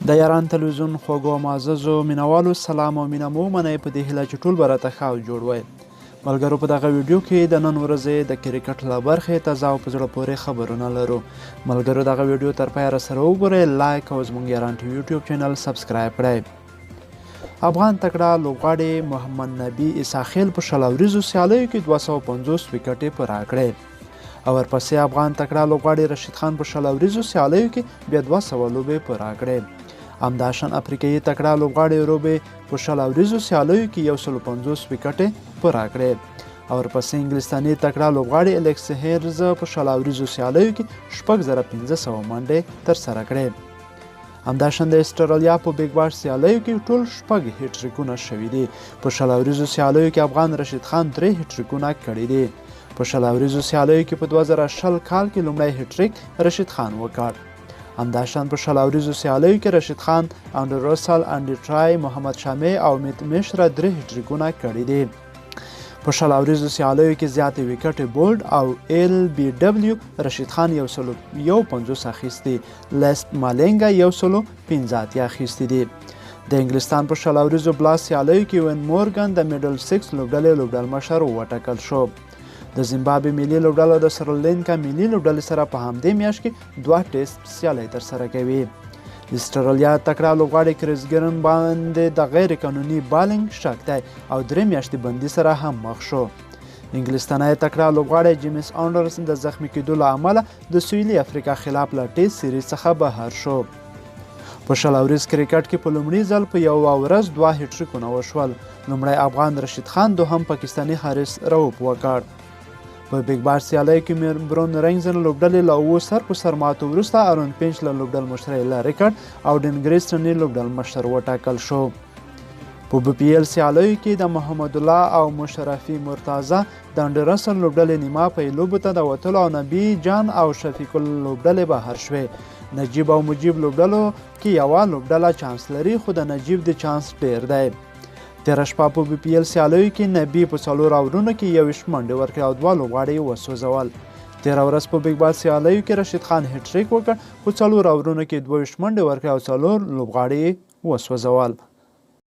د یاران تلویزیون خوږو او معززو مینوالو سلام او مینه مو ومنئ، په دې هیله چې ټول به راته ښه او جوړ وئ. ملګرو، په دغه ویډیو کې د نن ورځې د کرکټ له برخې تازه او په زړه پورې خبرونه لرو. ملګرو، دغه ویډیو تر پایه راسره وګورئ، لایک او زموږ یاران ټي وي یوټیوب چینل سبسکرایب کړئ. افغان تکړه لوبغاړي محمد نبي عیسی خیل په 20 اوریزو سیالیو کې 250 ویکټې پوره کړې او ورپسې افغان تکړه لوبغاړي رشید خان په 20 اوریزو سیالیو کې بیا 200 لوبې پوره کړې. همداشان افریقایي تکړه لوبغاړي روبې په 20 اوریزو سیالیو کې 150 ویکټې پوره کړې او ورپسې انګلستاني تکړه لوبغاړي الیکس هیرز په 20 اوریزو سیالیو کې 6500 منډې ترسره کړې. همداشان د استرالیا په بیګ باش سیالیو کې ټول 6 هټریکونه شوي دي. په 20 اوریزو سیالیو کې افغان رشید خان 3 هټریکونه کړي دي. په 20 اوریزو سیالیو کې په 2020 کال کې لومړی هټریک رشید خان وکړ. همداشان په 20 اوریزو سیالیو کې رشید خان، انډر رسل، انډي ټرای، محمد شامع او میت مشره 3 هټریکونه کړي دي. په 20 اوریزو سیالیو کې زیاتې ویکټې بولډ او ایل بي ډبلیو رشید خان 151 اخیستي، لیست مالینګا 185 اخیستي دي. د انګلستان په 20 اوریزو بلاس سیالیو کې وین مورګن د میډل سکس لوبډلې لوبډلمشر وټاکل شو. د زیمبابوې ملي لوبډله د سریلانکا ملي لوبډلې سره په همدې میاشت کې 2 ټیسټ سیالۍ ترسره کوي. د استرالیا تکړه لوبغاړي کریس ګرن باندې د غیر قانوني بالینګ شک دی او 3 میاشتې بندي سره هم مخ شو. انګلستاني تکړه لوبغاړی جیمز آندرسن د زخمي کېدو له امله د سویلي افریقا خلاف له ټیسټ سیریز څخه بهر شو. په 20 اوریز کرکټ کې په لومړي ځل په یوه ورځ 2 هټریکونه وشول. لومړی افغان رشید خان، دوهم پاکستاني حارث رؤف وکړ. په بیګ باش سیالیو کې میربرون رینګزن لوبډلې له 7 سر په سر ماتو وروسته ارون پینچ له لوبډلمشرۍ لرې کړ او ډین ګریسټن یې لوبډلمشر وټاکل شو. په بي پي ایل سیالیو کې د محمد الله او مشرفي مرتضی د انډرسن لوبډلې نیمه پای لوبو ته د وتلو او نبي جان او شفیق لوبډلې بهر شوې. نجیب او مجیب لوبډلو کې یوه لوبډله چانس لري، خو د نجیب د چانس ډیر دی. تېره شپه په بي پي ایل سیالیو کې نبي په 4 اورونو کې 21 منډې ورکړې او 2 لوبغاړي یې وسوځول. تېره ورځ په بیګ باش سیالیو کې رشید خان هټریک وکړ، په 4 اورونو کې 22 منډې ورکړې او 4 لوبغاړي یې وسوځول.